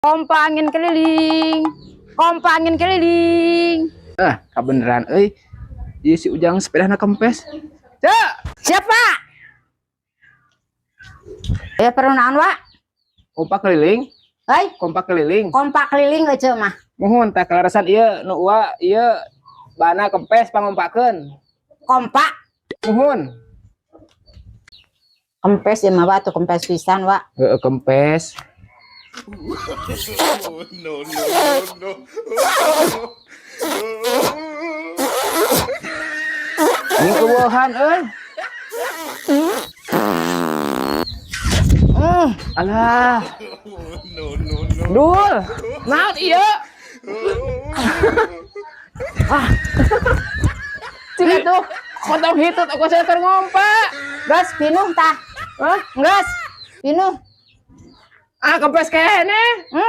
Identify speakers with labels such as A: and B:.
A: Kompa angin keliling. Kompa angin keliling.
B: Ah, kabeneran euy. Ieu si Ujang sepedana kempes. Cek,
A: Siapa? Ya perlu naon, Wak?
B: Kompa keliling,
A: Hei,
B: kompa keliling.
A: Kompa keliling aja mah.
B: Muhun tah kalarasan ieu nu uwa ieu bana kempes pangompakeun.
A: Kompa
B: Muhun.
A: Kempes ya mah, Wak, tuh kempes pisan, Wak.
B: Heeh, kempes.
C: No, no, no, no.
B: Ini eueuhan euy. Alah,
C: No, no, no.
B: Dul. Naon ieu? Ah. Cing atuh, potong hitut aku saya keur ngompa.
A: Gas pinuh tah.
B: Hah?
A: Gas pinuh.
B: Ah, kempes keneh.
A: Enggak.